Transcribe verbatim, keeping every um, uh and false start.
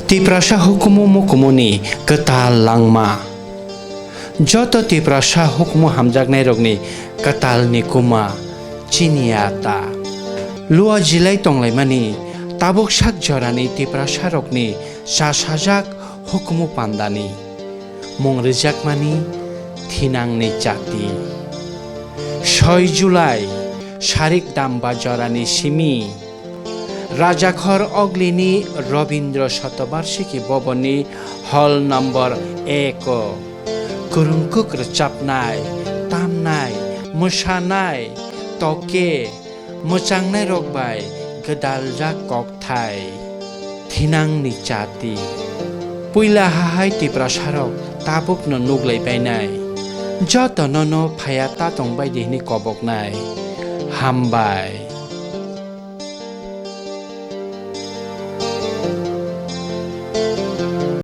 Tiprasa hukumu mukumuni kwtal langma. Joto Tiprasa hukumu hamjaknairokni kwtalni kuma chini ata. Lua jilai tonglaimani tabuk sak jorani Tiprasarokni chasajak hukumu pandani. Mung rwjakmani thinangni chati. Soi July, Sarik Damba jorani simi. Rajakhor Oglini Robindra Shatabarshiki Bhavanni hall number eko. Kwrwngkwk rwchapnai, tamnai, mwsanai, toke, mwchangnairok bai gwdaljak kokthai. Thinangni chati. Puila hahai Tiprasarok tabukno nuglai bainai. Jotono no phaya ta tong baidi hwnwi koboknai. Hambai.